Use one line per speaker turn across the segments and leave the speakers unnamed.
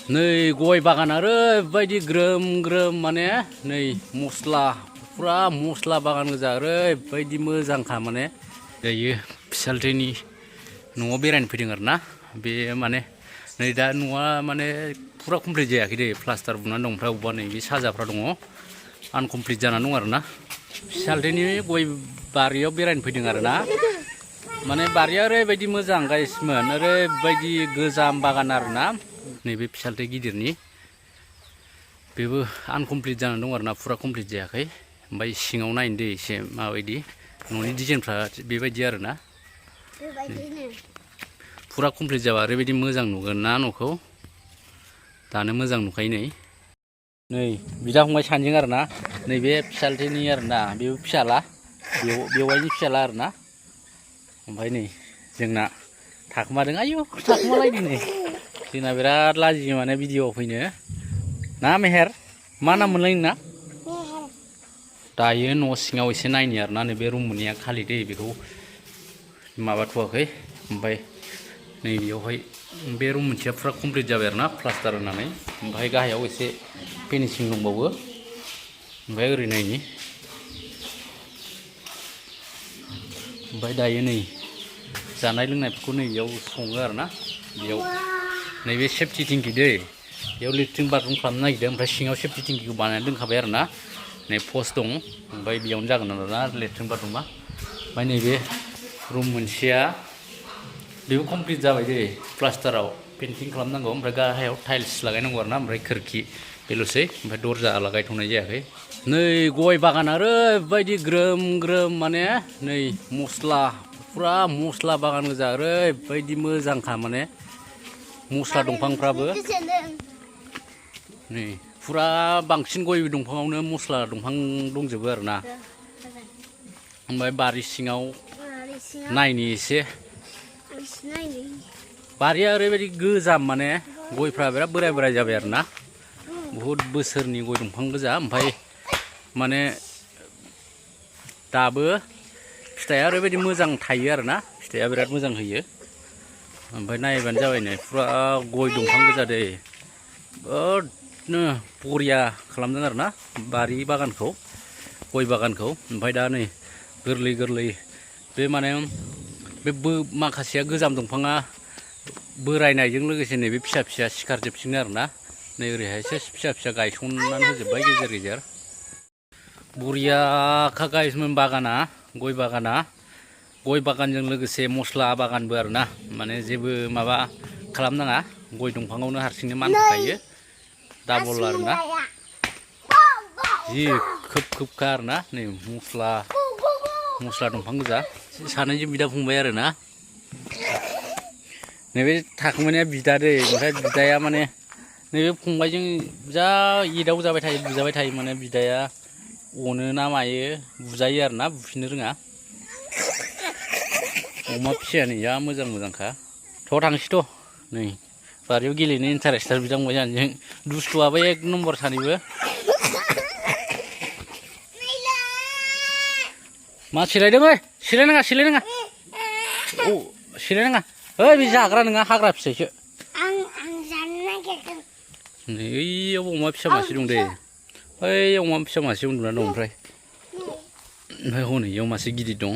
नै गय बागान ओरैबायदि ग्रोम ग्रोम माने नै मस्ला फुरा मस्ला बागान गोजा ओरैबायदि मोजांखा माने दायो फिसालथैनि न'आव बेरायनो फैदों आरोना बे माने नै दा न'आ माने फुरा कमप्लिट जायाखै दे प्लास्टार बुनानै दं ओमफ्राय अबेबा नै बे साजाफ्रा दङ आनकमप्लिट जानानै दं आरोना फिसालथैनि गय बारियाव बेरायनो फैदों आरोना माने बारिया ओरैबायदि मोजां गायसमोन ओरैबायदि गोजाम बागान आरोना नैबे फिसालथै गिदिरनि बेबो आनकमप्लिट जानानै दं आरोना फुरा कमप्लिट जायाखै ओमफ्राय सिङाव नायनो दे एसे माबायदि न'नि डिजाइनफ्रा बेबायदि आरोना फुरा कमप्लिट जाबा ओरैबायदि मोजां नुगोन ना न'खौ दानो मोजां नुखायो नै बिदा फंबाय सानैजों आरोना नैबे फिसालथैनि आरोना बेबो फिसाला बेवाइनि फिसाला आरोना ओमफ्राय नै जोंना थाखोमादों आयौ थाखोमालायदों नै जोंना बिराद लाजियो माने भिडिअ फैनो ना मेहेर मा नाम मोनलाय नोंना दायो न' सिङाव एसे नायनि आरोना नैबे रुम मोननैया खालि दै बेखौ माबाथ'वाखै ओमफ्राय नै बेयावहाय बे रुम मोनसेया फुरा कमप्लिट जाबाय आरोना प्लास्टार होनानै ओमफ्राय गाहायाव एसे फिनिशिं दंबावो ओमफ्राय ओरै नायनि ओमफ्राय दायो नै जानाय लोंनायफोरखौ नैबेयाव सङो आरोना बेयाव नैबे सेफ्टि टेंकि दै बेयाव लेट्रिन बाथरुम खालामनो नागिरदों ओमफ्राय सिङाव सेफ्टि टेंकिखौ बानायनानै दोनखाबाय आरोना नै पस्ट दं ओमफ्राय बेयावनो जागोन आरोना लेट्रिन बाथरुमा ओमफ्राय नैबे रुम मोनसेया बेबो कमप्लिट जाबाय दै प्लास्टाराव पेन्टिं खालामनांगौ ओमफ्राय गाहायाव टाइल्स लागायनांगौ आरोना ओमफ्राय खोरखि बेल'सै ओमफ्य दरजा लागायथ'नाय जायाखै नै गय बागान ओरैबायदि ग्रोम ग्रोम माने नै मस्ला फुरा मस्ला बागान गोजा ओरैबायदि मोजांखा माने मस्ला दंफांफ्राबो नै फुरा बांसिन गय दंफाङावनो मस्ला दंफां दंजोबो आरोना ओमफ्राय बारि सिङाव नायनि एसे बारिया ओरैबायदि गोजाम माने गयफ्रा बिराद बोराय बोराय जाबाय आरोना बहुद बोसोरनि गय दंफां गोजा ओमफ्राय माने दाबो फिथाइया ओरैबायदि मोजां थायो आरोना फिथाइया बिराद मोजां होयो ओमफ्राय नायबानो जाबाय नै फुरा गय दंफां गोजा दै बिरादनो बरिया खालामदों आरोना बारि बागानखौ गय बागानखौ ओमफ्राय दा नै गोरलै गोरलै बे माने बे माखासेया गोजाम दंफाङा बोरायनायजों लोगोसे नैबे फिसा फिसा सिखारजोबसिगोन आरोना नै ओरैहाय एसे फिसा फिसा गायसननानै होजोब्बाय गेजेर गेजेर बरियाखा गायसोमोन बागाना गय बागानजों लोगोसे मस्ला बागानबो आरोना माने जेबो माबा खालामनाङा गय दंफाङावनो हारसिंनो मानखोखायो डाबल आरोना जि खोब खोबखा आरोना नै मस्ला दंफां गोजा सानैजों बिदा फंबाय आरोना नैबे थाखोमानाया बिदा दै ओमफ्राय बिदाया माने नैबे फंबायजों जा एदाव जाबाय थायो बुजाबाय थायो माने बिदाया अनो ना मायो बुजायो आरोना बुफिननो रोङा अमा फिसाया नै जा मोजां मोजांखा थ' थांसैथ' नै बारियाव गेलेनो इन्टारेस्टार बिदा फंबाय सानैजों दुस्थ'आबो एक नम्बर सानैबो मा सिलायदों ओइ सिलायनाङा औ सिलायनाङा ओइ बे जाग्रा नङा हाग्रा फिथाइसो
आं जानो नागिरदों
नै ओइयाव अमा फिसा मासे दं दे ओइ अमा फिसा मासे उन्दुनानै दं ओमफ्राय हनै इयाव मासे गिदिर दं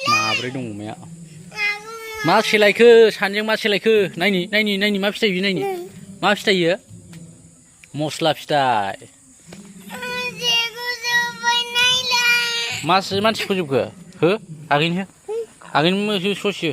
माब्रै दं अमाया मा सेलायखो सानैजों मा सेलायखो नायनि मा फिथाइ बियो नायनि मा फिथाइ इयो मस्ला फिथाइ मानसि फोजोबखो हो आगैनो ससे